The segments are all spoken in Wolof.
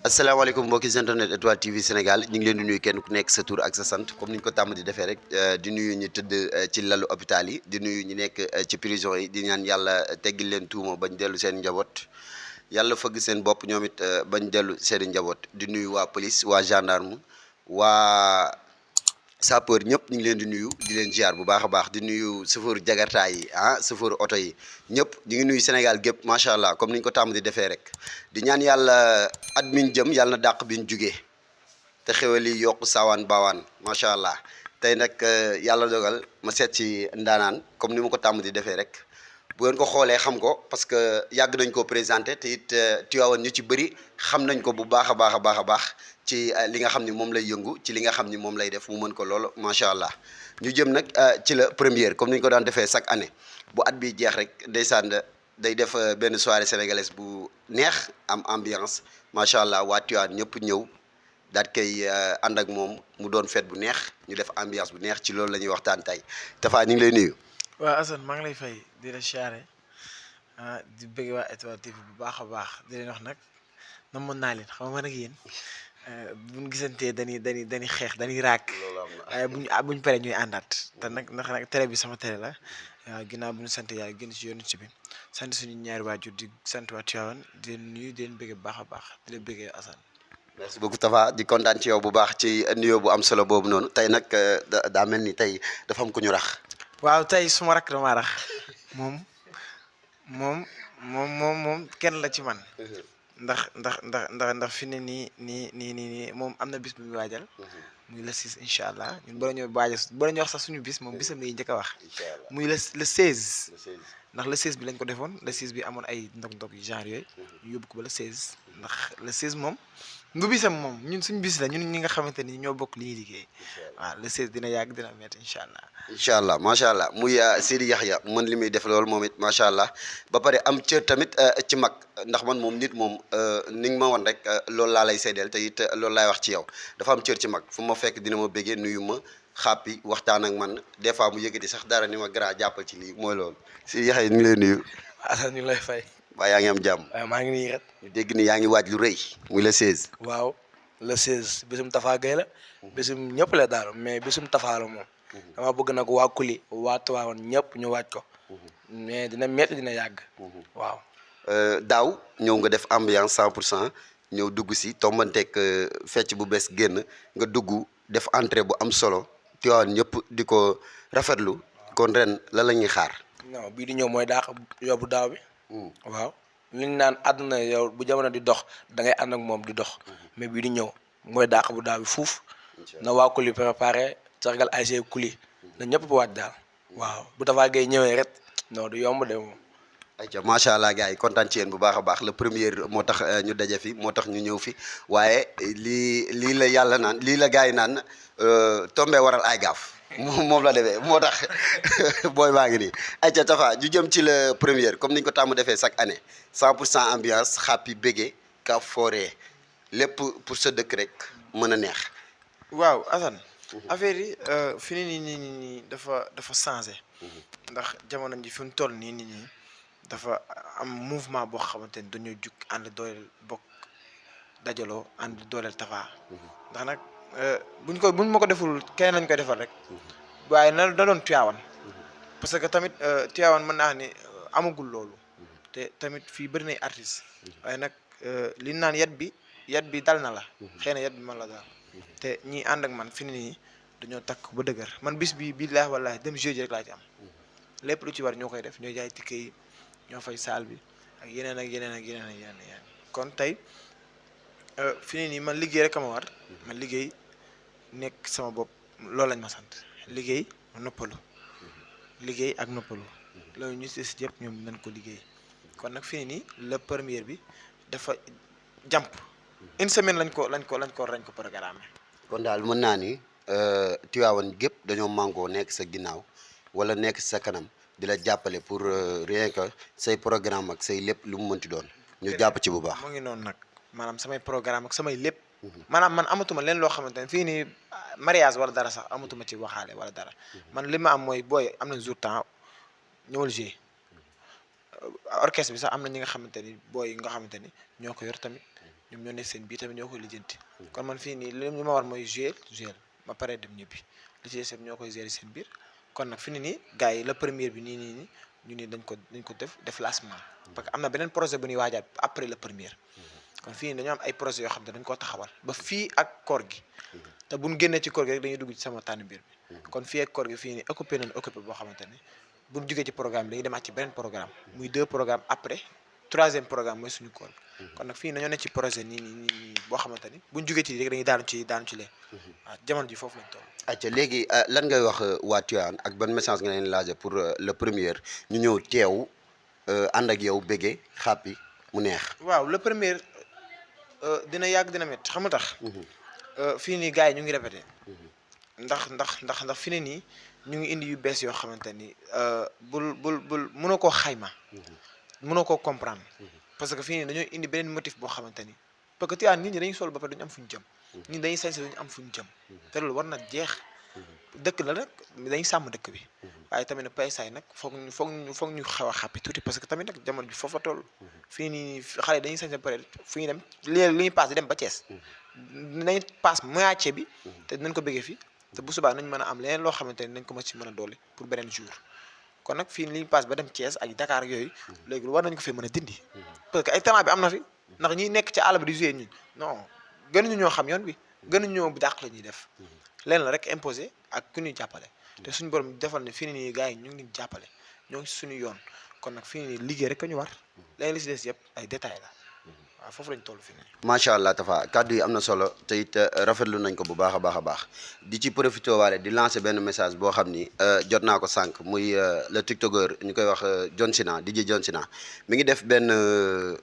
asalaamaaleykum mbokki internet Étoile TV Sénégal ñu ngi leen di nuyu kenn ku nekk sa tur ak sa sant comme ni ñu ko tàmm di defee rek di nuyu ñi tëdd ci lalu hôpital yi di nuyu ñi nekk ci prison yi di ñaan yàlla teggil leen tuuma bañ dellu seen njaboot yàlla fëgg seen bopp ñoom it bañ dellu seen njaboot di nuyu waa police waa gendarme waa sapeur ñëpp ñu ngi leen di nuyu di leen ziar bu baax a baax di nuyu chauffeur jagarta yi chauffeur oto yi ñëpp ñu ngi nuyu Sénégal gépp macha allah comme ni ñu ko tàmm di defee rek di ñaan yàlla at mi ñu jëm yàlla na dàq bi ñu jugee te xéwal yi yokku saawaan baawaan macha allah tey nag yàlla dogal ma seet ci ndaanaan comme ni ma ko tàmm di defee rek bu ngeen ko xoolee xam ko parce que yàgg nañ koo présenté te it Tivaouane ñu ci bëri xam nañ ko bu baax a baax a baax a baax ci li nga xam ni moom lay yëngu ci li nga xam ni moom lay def mu mën ko lool macha allah ñu jëm nag ci la première comme ni ñu ko daan defee chaque année bu at bi jeex rek ndeysaan day def benn soirée sénégalaise bu neex am ambiance macha allah waa Tivaouane ñëpp ñëw daat koy ànd ak moom mu doon fête bu neex ñu def ambiance bu neex ci loolu la ñuy waxtaan tey Tafa ñu ngi lay nuyu. waaw Assane maa ngi lay fay di la siyaare di bëgg waa Étoile TV bu baax a baax di leen wax nag namoon naa leen xam nga nag yéen buñ gisantee dañuy xeex dañuy raak waaye buñ paree ñuy àndaat te nag ndax nag télé bi sama télé la waaw ginnaaw bu ñu sant yàlla génn ci yoonu ci bi sant suñu ñaari waajur di sant waa Tivaouane di leen nuyu di leen bëgg bu baax a baax di leen bëggee Assane. merci beaucoup Tafa di kontaan ci yow bu baax ci nuyoo bu am solo boobu noonu tey nag daa mel ni tey dafa am ku ñu rax. waaw tey suma rakk dama rax moom kenn la ci man ndax fi ne nii moom am na bis bu muy waajal muy le 6 incha allah ñun bala ñoo wax sax suñu bis moom bisam lay njëkk a wax muy le 16 ndax le 16 bi lañ ko defoon le 6 bi amoon ay ndog-ndog yu genre yooyu ñu yóbbu ko ba le 16 ndax le 16 moom du bisam moom ñun suñu bis la ñun ñi nga xamante ni ñoo bokk li ñuy liggéey waaw le 16 dina yàgg dina métti incha allah. incha allah macha allah muy Sidi Yaxya mën li muy def loolu moom it macha allah ba pare am cër tamit ci mag ndax man moom nit moom ni nga ma wan rek loolu laa lay seedeel te it loolu laay wax ci yow dafa am cër ci mag fu ma fekk dina ma béggee nuyu ma xàppi waxtaan ak man des fois mu yëkkati sax dara ni ma grand jàppal ci lii mooy loolu Sidi Yaxya ñu ngi lay nuyu. Assane ñu ngi lay fay. waaw yaa ngi am jàmm. waaw maa ngi nii ret. ñu dégg ni yaa ngi waaj lu rëy muy le 16. waaw le 16 bésum Tafa Gueye la. bésum ñëpp la daal mais bésum Tafa la moom. dama bëgg nag waa Kuli waa Tivaouane ñëpp ñu waaj ko. mais dina métti dina yàgg. waaw. daaw ñëw nga def ambiance 100% ñëw dugg si tombanteeg fecc bu bees génn nga dugg def entrée bu am solo Tivaouane ñëpp di ko rafetlu kon ren la la ñuy xaar. non bii di ñëw mooy daax yóbbu daaw bi. waaw li ñu naan àdduna yow bu jamono di dox da ngay ànd ak moom di dox. mais bii di ñëw mooy daax bu daaw bi fuuf. na waa Kuli préparé sargal ASC Kuli. na ñëpp bu waaj daal. waaw bu Tafa Gueye ñëwee rek non du yomb de moom. ayca macha allah gars yi kontaan ci yéen bu baax a baax le premier moo tax ñu daje fi moo tax ñu ñëw fi waaye lii la yàlla naan lii la gars yi naan tombé waral ay gaaf. moom la defee moo tax booy baa ngi nii ayca Tafa ñu jëm ci le première comme ni ñu ko tàmm defee chaque année 100% ambiance xàppi bége ka forêt lépp pour sa dëkk rek mën a neex. waaw Assane. affaire yi fi ni nii dafa changé. ndax jamono ji fi mu toll nii dafa am mouvement boo xamante ni dañoo jug ànd dooleel bokk dajaloo ànd dooleel Tafa. ndax nag buñ ma ko deful keneen lañ koy defal rek. waaye na doon Tivaouane. parce que tamit Tivaouane mën naa ni amagul loolu. te tamit fii bëri nay artistes. waaye nag li naan yat bi dal na la. xëy na yat bi man la daal. te ñi ànd ak man fi ni nii dañoo takk ba dëgër man bis bi billaahi wallaahi dem jeudi rek laa ci am. lépp lu ci war ñoo koy def ñooy jaay ticket yi ñoo fay saal bi ak yeneen kon tey fi ni nii man liggéey rek a ma war. man liggéey nekk sama bopp loolu lañ ma sant liggéey noppalu liggéey ak noppalu loolu ñu si yëpp ñoom nañ ko liggéey kon nag fi ni nii la première bi dafa jàmp une semaine lañ ko programme. kon daal mën naa ni Tivaouane gépp dañoo mànkoo nekk sa ginnaaw wala nekk sa kanam di la jàppale pour rien que say programme ak say lépp lu mu mënti doon ñu jàpp ci bu baax. mu ngi noonu nag maanaam samay programme ak samay lépp maanaam man amatuma leen loo xamante ne fii nii mariage wala dara sax amatuma ci waxaale wala dara man li ma am mooy booy am na jour temps ñëwal jouer orchestre bi sax am na ñi nga xamante ni booy yi nga xamante ni ñoo ko yor tamit ñoom ñoo nekk seen biir tamit ñoo koy lijjanti kon man fii nii li ma war mooy jouer ma pare dem ñibbi li ci des ñoo koy gérer seen biir kon nag fi ni nii gars yi la première bi nii ñu ni dañ ko def déplacement parce que am na beneen projet bu ñuy waajaat après la première kon fii nii dañoo am ay projets yoo xam ne dañ koo taxawal ba fii ak koor gi te buñ génnee ci koor gi rek dañuy dugg ci sama tànn biir bi kon fii ak koor gi fii nii occupé boo xamante ni buñ jógee ci programme dañuy demaat ci beneen programme muy 2 programmes après 3e programme mooy suñu koor kon nag fii dañoo nekk ci projet nii boo xamante ni buñ jógee ci rek dañuy daanu ci lee waaw jamono ji foofu lañ toll. acca léegi lan ngay wax waa Tivaouane ak ban message nga leen laajee pour le premier ñu ñëw teew ànd ak yow béggee xàppi mu neex. waaw le premier dina yàgg dina métti xam nga tax. fii nii gars yi ñu ngi répété. ndax fi ne nii ñu ngi indi yu bees yoo xamante ni bul mënoo koo xayma. mënoo koo comprendre. parce que fii nii dañoo indi beneen motif boo xamante ni parce que Tivaouane nit ñi dañuy sol ba pare duñu am fu ñu jëm. ñun dañuy sañse duñu am fu ñu jëm. te loolu war na jeex. dëkk la nag dañuy sàmm dëkk bi. waaye tamit nag paysaay nag foog ñu xaw a xàppi tuuti parce que tamit nag jamono bi foofa toll. fii nii xale dañuy sañse ba pare fu ñuy dem léegi li ñuy paas di dem ba Thiès. nañ paas moitié bi. te dinañ ko bëggee fii. te bu subaa nañ mën a am leneen loo xamante ni nañ ko mën a dolli pour beneen jour. kon nag fii li ñu paas ba dem Thiès ak Dakar ak yooyu léegi war nañ ko fee mën a dindi. parce que ay talent bi am na fi ndax ñi nekk ci àll bi di jouer ñun non gënuñu ñoo xam yoon bi gënuñu ñoo bu dàq la ñuy def leen la rek imposé ak ku ñuy jàppale te suñu borom defal ne fii nii gars yi ñu ngi jàppale ñoo ngi suñu yoon kon nag fii nii liggéey rek ñu war léegi li si des yëpp ay détails la waaw foofu lañ toll fii nii. macha allah Tafa kàddu yi am na solo te it rafetlu nañ ko bu baax a baax di ci profité waale di lancer benn message boo xam ni jot naa ko sànq muy le tiktokeur ñu koy wax John Sina DJ John Sina mi ngi def benn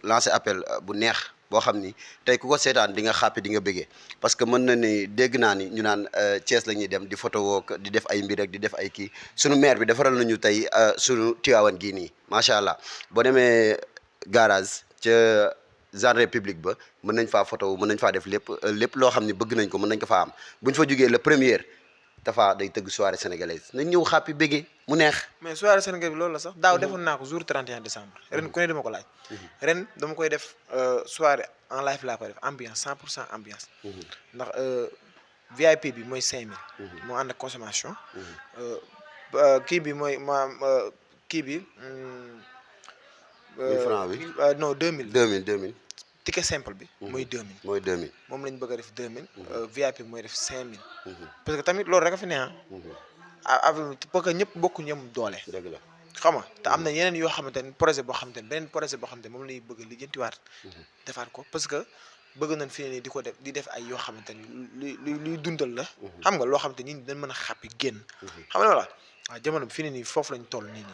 lancer appel bu neex boo xam ni tey ku ko seetaan di nga xàppi di nga bëggee parce que mën na ni dégg naa ni ñu naan Thiès la ñuy dem di photo wook di def ay mbir ak di def ay kii sunu maire bi defaral nañu tey sunu Tivaouane gii nii macha allah boo demee garage ca. genre public ba mën nañ faa photo mën nañ faa def lépp loo xam ne bëgg nañ ko mën nañ ko faa am buñ fa jógee le premier Tafa day tëgg soirée sénégalaise nañ ñëw xàppi béggee mu neex. mais soirée sénégalaise bi loolu la sax daaw defoon naa ko jour 31 décembre. ren ku ne dama ko laaj. ren dama koy def soirée en live laa koy def ambiance 100% ambiance. ndax VIP bi mooy 5000. moo ànd ak consommation. kii bi mooy kii bi. 1000 francs bi non 2000. 2000. ticket simple bi. mooy 2000. mooy 2000. moom lañ bëgg a def 2000. VIP bi mooy def 5000. parce que tamit loolu rek a fi ne parce que ñëpp bokku ñëm doole. dëgg la xam nga te am na yeneen yoo xamante ni projet boo xamante ni beneen projet boo xamante ni moom lañuy bëgg a lijjantiwaat. defaat ko parce que bëgg nañ fi ne nii di def ay yoo xamante ni luy dundal la. xam nga loo xamante ni dañ mën a xàppi génn. xam nga wala. waaw jamono bi fi ne nii foofu lañ toll nii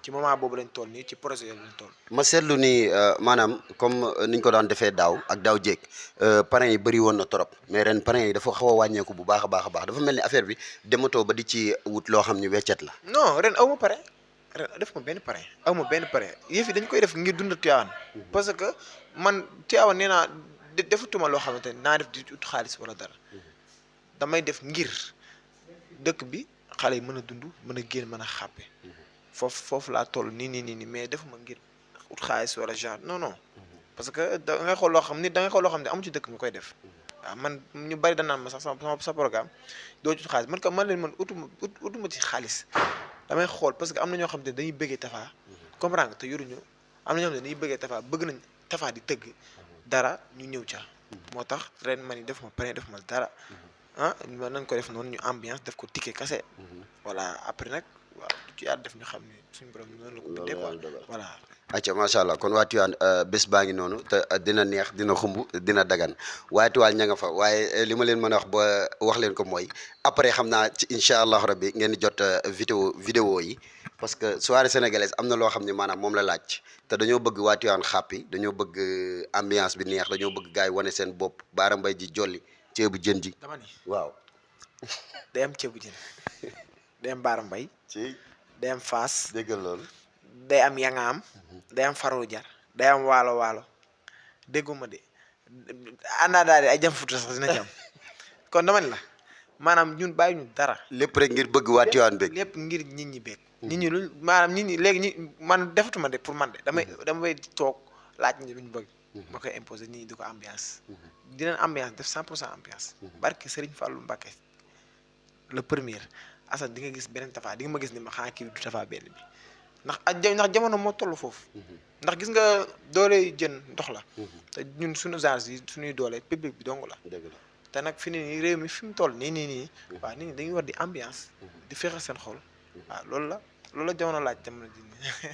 ci moment boobu lañ toll nii ci projet yooyu lañ toll. ma seetlu ni maanaam comme niñ ko daan defee daaw ak daaw jéeg parrains yi bëri woon na trop mais ren parrains yi dafa xaw a wàññeeku bu baax a baax dafa mel ni affaire bi dematoo ba di ci wut loo xam ni weccet la. non ren aw ma parrain ren def ma benn parrain aw ma benn parrain yëf yi dañ koy def ngir dund Tivaouane. parce que man Tivaouane nee naa defatuma loo xamante ne naa def di ut xaalis wala dara damay def ngir dëkk bi. xale yi mën a dund mën a génn mën a xàppe foofu laa toll nii mais defuma ngir ut xaalis wala genre non parce que da ngay xool loo xam ne amu ci dëkk nga koy def waaw man ñu bari danaan ma sax sa programme doo ci ut xaalis man leen man utuma ci xaalis damay xool parce que am na ñoo xam ne dañuy bëggee Tafa comprendre nga te yoruñu am na ñoo xam ne dañuy bëggee Tafa bëgg nañ Tafa di tëgg dara ñu ñëw ca moo tax ren man yi def ma pare def ma dara mën nañ ko def noonu ñu ambiance def ko ticket kase voilà après nag waaw du ci yaat def ñu xam ne suñu borom noonu la ko bindee quoi voilà. acca macha allah kon waa Tivaouane bés baa ngi noonu te dina neex dina xumb dina dagan waaye Tivaouane ña nga fa waaye li ma leen mën a wax ba wax leen ko mooy après xam naa ci incha allah rabbi ngeen di jot vidéo yi parce que soirée sénégalaise am na loo xam ne maanaam moom la laaj te dañoo bëgg waa Tivaouane xàppi dañoo bëgg ambiance bi neex dañoo bëgg gars yi wane seen bopp Baara Mbaye ji jolli ceebu jën ji dama ni waaw day am ceebu jën day am Baara Mbaye ci day am Faas déggal loolu day am yangaam day am faru jar day am waalo dégguma de àndaa daal ay jam futa sax dina ci am kon dama ni la maanaam ñun bàyyi ñu dara. lépp rek ngir bëgg waa Tivaouane bëgg. lépp ngir nit ñi bëgg. nit ñi lu maanaam nit ñi léegi ñi man defatuma de pour man de damay toog laaj ñi luñ bëgg. ma koy imposer nit ñi di ko ambiance. dinañ ambiance def 100% ambiance. barke Serigne Fallou Mbacké le premier Assane di nga gis beneen Tapha di nga ma gis ni ma xanaa kii du Tapha benn bi ndax jamono moo toll foofu. ndax gis nga doole jën ndox la. te ñun suñu genre yi suñuy doole public bi dong la. dëgg la te nag fi ne nii réew mi fi mu toll nii waaw nit ñi dañuy war di ambiance. di fexe seen xol. waaw loolu la jamono laaj jamono ji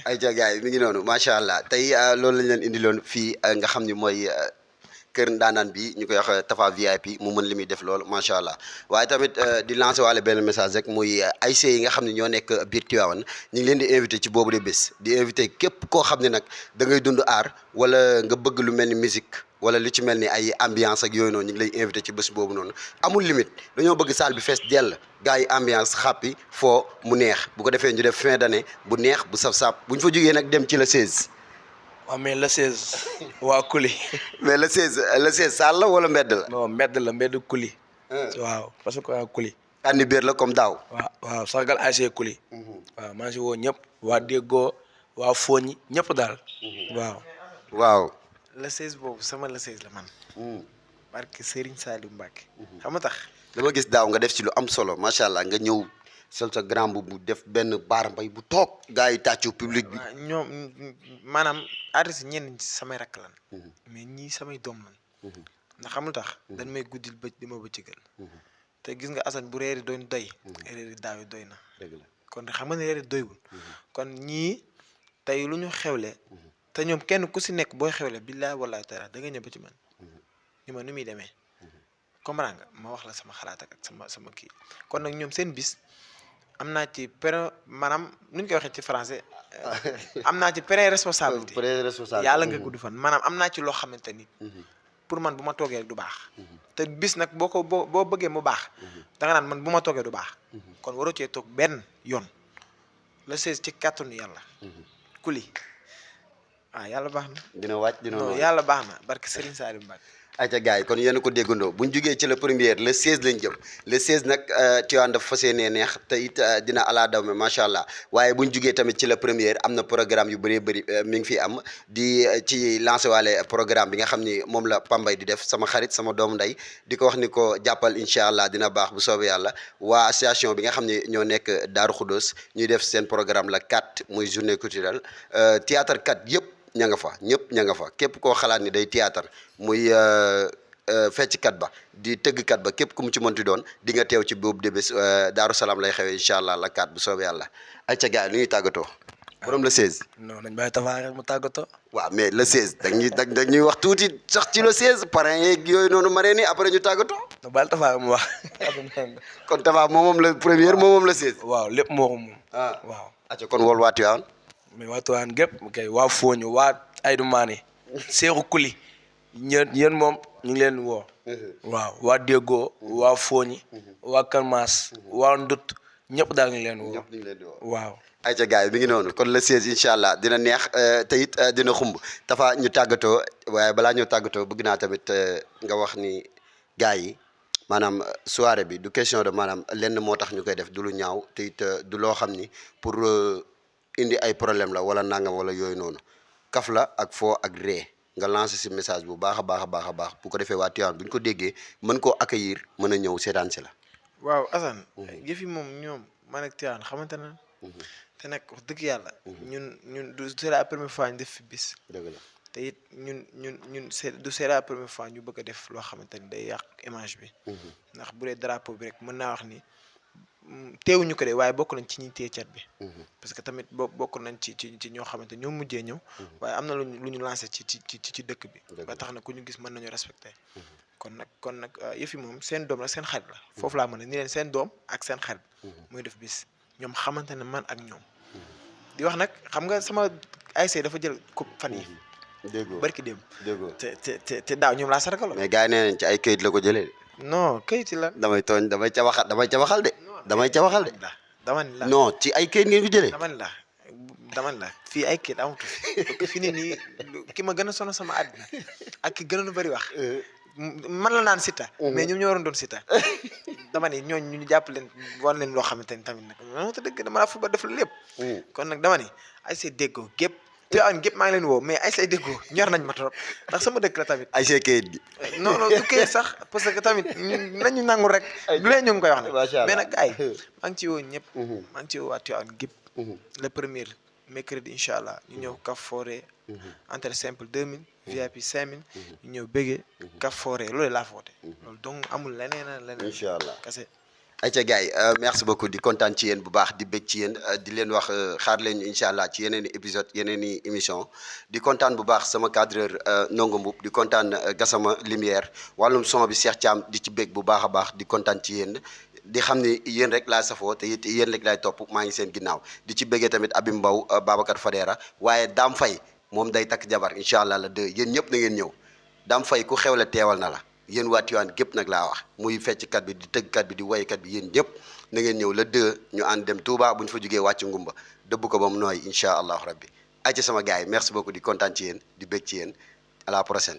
ay ca gars yi mi ngi noonu macha allah tey loolu lañ leen indiloon fii nga xam ni mooy kër ndaanaan bi ñu koy wax Tapha VIP mu mën li muy def loolu macha allah waaye tamit di lancer waale benn message rek muy ASC yi nga xam ne ñoo nekk biir Tivaouane ñu ngi leen di invité ci boobu de bés di invité képp koo xam ne nag da ngay dund art wala nga bëgg lu mel ni musique wala lu ci mel ni ay ambiance ak yooyu noonu ñu ngi lay invité ci bés boobu noonu amul limite dañoo bëgg salle bi fees dell gars yi ambiance xàppi foo mu neex bu ko defee ñu def fin d'année bu neex bu saf-saf bu ñu fa jógee nag dem ci le 16. waaw mais le 16 waa Kuli. mais le 16 salle la wala mbedd la. non mbedd Kuli. waaw parce que waa Kuli. àndi biir la comme daaw. waaw sargal ASC Kuli. waaw maa ngi si woo ñëpp waa Déggoo waa Foñi ñëpp daal. waaw. le 16 boobu sama le 16 la man. barke Serigne Saliou Mbacké. xam nga tax. dama gis daaw nga def ci lu am solo macha allah nga ñëw sol sa grand bu def benn baar mbay bu toog. gars yi tàccu public bi. ñoom maanaam artistes ñenn ci samay rakk lan. mais ñii samay doom lan. ndax xam lu tax. dañ may guddil bëj di ma bëccëgal. te gis nga Assane bu reeri doon doy. reeri daaw yi doy na. dëgg la kon xam nga ne reeri doywul. kon ñii tey lu ñu xewle. te ñoom kenn ku si nekk booy xewle billaay wallaay taala da nga ñëw ba ci man. ni ma nu muy demee. comprends nga ma wax la sama xalaat ak sama kii kon nag ñoom seen bis am naa ci maanaam nu ñu koy waxee ci français am naa ci responsabilité yàlla nga gudd fan maanaam am naa ci loo xamante ni pour man bu ma toogee rek du baax te bis nag boo bëggee mu baax da nga naan man bu ma toogee du baax kon waroo cee toog benn yoon le 16 ci kàttanu yàlla Kuli yàlla baax na dina wàcc non yàlla baax na barke Serigne Saliou Mbacké ayca gars yi kon yéen a ko déggandoo bu ñu jugee ci la première le 16 lañ jëm le 16 nag Tivaouane dafa fas yéenee neex te it dina ala daw me macha allah waaye bu ñu jugee tamit ci la première am na programme yu bëree bëri mi ngi fi am di ci lancé waale programme bi nga xam ni moom la Pambay di def sama xarit sama doomu ndey di ko wax ni ko jàppal incha allah dina baax bu soobee yàlla waa association bi nga xam ne ñoo nekk Daaru Khoudoss ñuy def seen programme la 4 muy journée culturelle théâtre 4 yëpp. ña nga fa ñëpp ña nga fa képp koo xalaat ni day théâtre muy fecckat ba di tëggkat ba képp ku mu ci mënti doon di nga teew ci boobu de bés Daaru Salaam lay xewee incha allah la 4 bu soobee yàlla ay ca gars yi lu ñuy tàggatoo borom le 16. non nañ bàyyi Tapha rek mu tàggatoo. waaw mais le 16 dañuy wax tuuti sax ci le 16 parrain yeeg yooyu noonu maree ni après ñu tàggatoo. non bàyyi Tapha mu wax. kon Tapha moom la première moom le 16. waaw lépp moo ko moom. waaw. acca kon wol waa Tivaouane. mais waa Tivaouane gépp kay waa Foñu waa Aïdou Mané Seexu Kuli yéen moom ñu ngi leen woo waaw waa Déggoo waa Foñi waa Karmas waa Ndut ñëpp daal ñu leen woo waaw ay ca gars yi mi ngi noonu kon le 16 incha allah dina neex te it dina xumb Tapha ñu tàggatoo waaye balaa ñoo tàggatoo bëgg naa tamit nga wax ni gars yi maanaam soirée bi du question de maanaam lenn moo tax ñu koy def du lu ñaaw te it du loo xam ni pour indi ay problème la wala nangam wala yooyu noonu kaf la ak foo ak ree nga lancé si message bu baax a baax a baax a baax bu ko defee waa Tivaouane bu ñu ko déggee mën koo accueillir mën a ñëw seetaan si la. waaw Assane. yëf yi moom ñoom man ak Tivaouane xamante na te nag wax dëgg yàlla. ñun du c'est la première fois ñu def fi bis. dëgg la te it ñun c'est la première fois ñu bëgg a def loo xamante ni day yàq image bi. ndax bu dee drapeau bi rek mën naa wax ni. teewuñu ko de waaye bokk nañ ci ñuy téye cat bi. parce que tamit bokk nañ ci ñoo xamante ñoo mujjee ñëw. waaye am na lu ñu lancé ci dëkk bi. ba tax na ku ñu gis mën nañu respecté. kon nag yëf yi moom seen doom la seen xarit la. foofu laa mën a ni leen seen doom ak seen xarit. muy def bis ñoom xamante ne man ak ñoom. di wax nag xam nga sama ASC dafa jël coupe fan yi. déggoo barki démb. déggoo te daaw ñoom laa sargaloo. mais gars yi nee nañ ci ay kayit la ko jëlee. non kayit la. damay ca waxal de. damay ca waxal de. dama ni la non ci ay kayit ngeen ko jëlee. dama ni la dama la fii ay kii amatu fi parce que fi nii nii ki ma gën a sonn sama àddina ak ki gënoon a bëri wax man la naan Siteu mais ñoom ñoo waroon doon Siteu dama ne ñooñu ñu jàpp leen war leen loo xamante ni tamit nag non te dëgg dama la football def la lépp kon nag dama ne ay say déggoo gépp te an gépp maa ngi leen woo mais ay say déggoo ñor nañ ma trop ndax sama dëkk la tamit ay see kayit gi non non du kayit sax parce que tamit nañu nangu rek du leen ñu ngi koy wax nag Macha Allah. mais nag gars yi maa ngi ci woo ñëpp maa ngi ci woo waa Tivaouane gépp le premier mercredi incha allah ñu ñëw Cap Forêt entrée simple 2000 VIP 5000 ñu ñëw béggee Cap Forêt loolu laa fa woote loolu donc amul leneen incha allah kase ayca gars yi merci beaucoup di kontaan ci yéen bu baax di bég ci yéen di leen wax xaar leen ñu incha allah ci yeneen i épisode yeneen i émission di kontaan bu baax sama cadreur Ndongo Mboup di kontaan Gassama Lumière wàllum son bi Cheikh Thiam di ci bég bu baax a baax di kontaan ci yéen di xam ni yéen rek laa safoo te it yéen rek laay topp maa ngi seen ginnaaw di ci béggee tamit Abim Mbaw Babacar Fadera waaye Dame Faye moom day takk jabar incha allah la 2 yéen ñëpp na ngeen ñëw Dame Faye ku xewle teewal na la yéen waa Tivaouane gépp nag laa wax muy fecckat bi di tëggkat bi di woykat bi yéen ñëpp na ngeen ñëw la 2 ñu ànd dem Touba bu ñu fa jógee wàcc ngumba dëbb ko ba mu nooy incha allahu rabbi ayca sama gars yi merci beaucoup di kontaan ci yéen di bég ci yéen à la prochaine